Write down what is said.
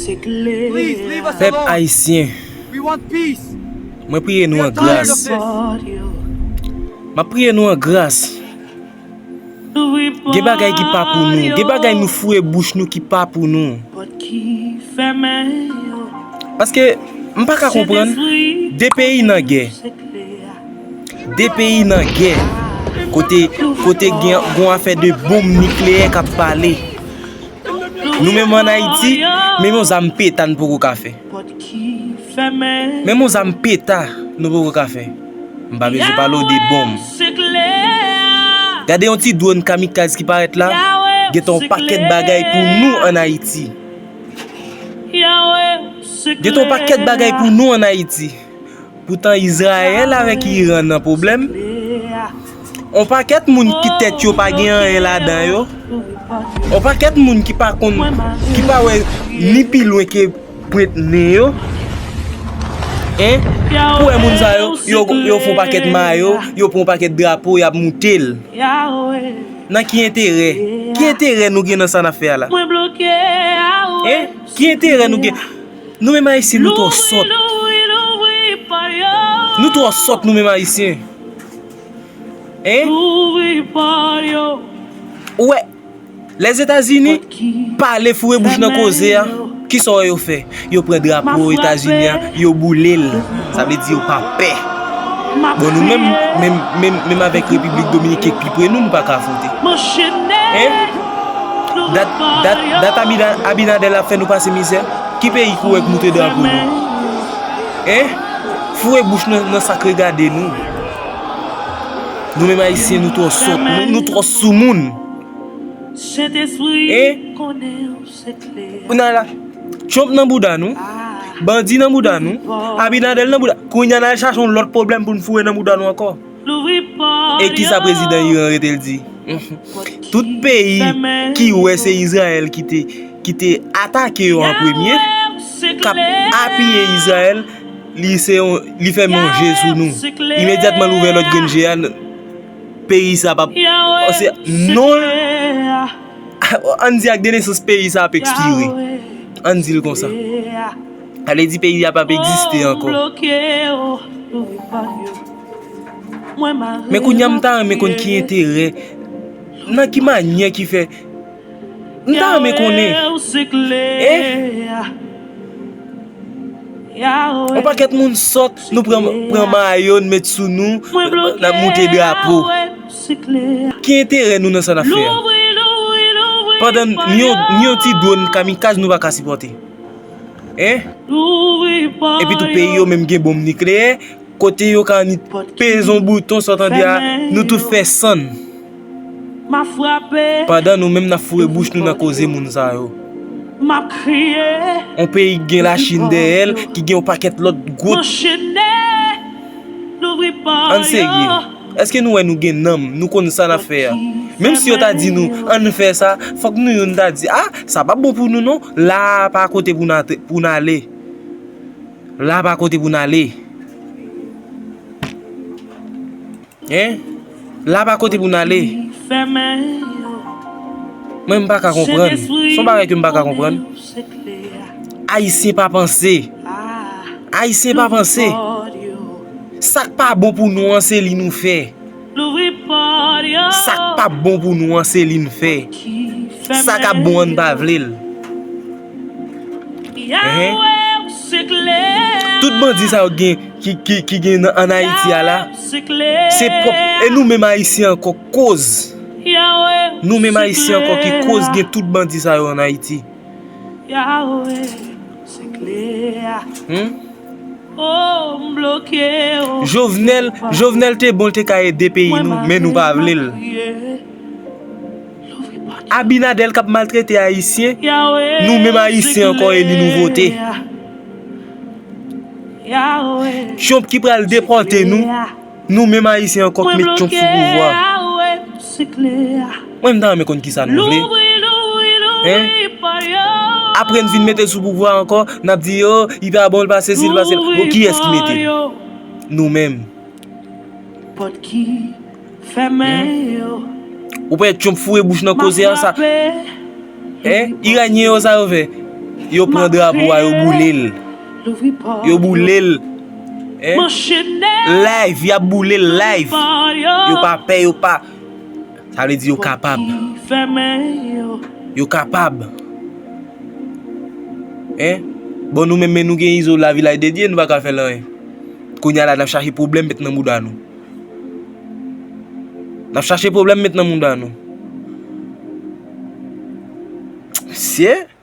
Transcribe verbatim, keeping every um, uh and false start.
Pèp ayisyen, mwen priye nou an gras. M ap priye nou an gras. Gen bagay ki pa pou nou. Gen bagay nou foure bouch nou ki pa pou nou. Paske m pa ka konprann de peyi nan gè. De peyi nan gè. Kote, kote gen, gon afè de bonm nikleyè k ap pale. Nou menm an Ayiti, menm yon zam peta n poko ka fè. Menm yon zam peta nou poko ka fè. M pa bezwen pale w de bonm. Gade yon ti dwòn kamikaz ki parèt la, gentan yon pakèt bagay pou nou an Ayiti. Gentan yon pakèt bagay pou nou an Ayiti. Poutan Izrayèl avèk Iran nan pwoblèm. On pakèt moun ki tèt yo pa gen anyen ladan yo. On pakèt moun ki pa konn, ki pa wè ni pi lwen ke pwent nen yo. Hein? Pou wè moun sa yo, yo, yo fè on pakèt mayo, yo pran on pakèt drapo, y ap moute l. Nan ki enterè? Ki enterè nou gen nan sa n ap fè a la? Hein? Ki enterè nou gen? Nou menm ayisyen, nou twò sòt. Nou twò sòt, nou menm ayisyen. Hein? Ou wè, Lèzetazini pale, foure bouch nan koze a. Kisa w wè yo fè? Yo pran drapo Etazini a, yo boule l. Sa vle di yo pa pè. Bon, nou menm, menm, menm, menm avèk Repiblik Dominiken k pi pre nou, nou pa ka afwonte. Hein? Dat, dat, dat Abina-, Abinader ap fè nou pase mizè. Ki peyi ki wè k moute drapo nou? Hein? Foure bouch nan, nan sa k regade nou. Nou menm ayisyen, nou twò sòt, nou, nou twò soumoun. Hein? Kounye a la, Trump nan bouda nou, bandi nan bouda nou, Abinader nan bouda. Kounye a n al chache yon lòt pwoblèm pou n foure nan bouda nou ankò. E kisa prezidan Iran rete l di? Tout peyi ki wè se Izrayèl ki te, ki te atake yo an premye, k ap apiye Izrayèl, li se yon, li fèmen yon je sou nou. Imedyatman l ouvè lòt grenn je a, peyi sa p ap, se non l, ann di ak de nesans peyi sa ap ekspire. Ann di l konsa. Sa vle di peyi a p ap egziste ankò. Men kounye a m ta renmen konn ki enterè, nan ki manyè ki fè, m ta renmen konnen. Eh? On pakèt moun sòt, nou pran, pran mayo, n met sou nou, n ap moute drapo. Ki enterè nou nan sa n ap fè a? Pandan n, ni yon, ni yon ti dwòn kamikaz nou pa ka sipòte. Hein? Epi tou peyi yo menm gen bonm nikleyè, kote yo ka annik peze yon bouton, sa w tande a, nou tout fè sann. Pandan nou menm n ap foure bouch nou nan koze moun sa yo. On peyi ki gen Lachin dèyè l, ki gen yon pakèt lòt gwo. Ann serye. Èske nou wè nou gen nanm? Nou konn sa n ap fè a? Menm si yo ta di nou, ann fè sa, fòk nou youn ta di, ah, sa p ap bon pou nou non. La a pa kote pou n ate-, pou n ale. La a pa kote pou n ale. Hein? La a pa kote pou n ale. Mwen, m pa ka konprann. Se yon bagay ke m pa ka konprann. Ayisyen pa panse. Ayisyen pa panse. Sa k pa bon pou nou an, se li nou fè. Sa k p ap bon pou nou an, se li n fè. Sa k ap bon an, n pa vle l. Enhen. Tout bandi sa yo gen, ki, ki, ki gen nan, ann Ayiti a la, se pwòp, e nou menm Ayisyen ankò k koz. Nou menm Ayisyen ankò ki koz gen tout bandi sa yo ann Ayiti. Hmm? Jovenel, Jovenel te bon, l te ka ede peyi nou, men nou pa vle l. Abinader k ap maltrete Ayisyen, nou menm Ayisyen ankò eli nou vote. Trump ki pral depòte nou, nou menm Ayisyen ankò k met Trump sou pouvwa. Mwen, m ta renmen konn kisa nou vle. Hein? Apre n fin mete l sou pouvwa ankò, n ap di, oh, li pa bon, li pa sesi, li pa sela. Bon, kiyès ki mete l? Nou menm. Ou pa wè Trump foure bouch nan koze a sa? Hein? Iranyen yo, sa yo fè? Yo pran drapo a, yo boule l. Yo boule l. Hein? Live, y ap boule l live. Yo pa pè, yo pa. Sa vle di yo kapab. Yo kapab. Hein? Bon, nou menm, men nou gen Izo la, Vilaj de Dye, nou pa ka fè l anyen. Kounye a la, n ap chache pwoblèm met nan bouda nou. N ap chache pwoblèm met nan bouda nou. Mesye.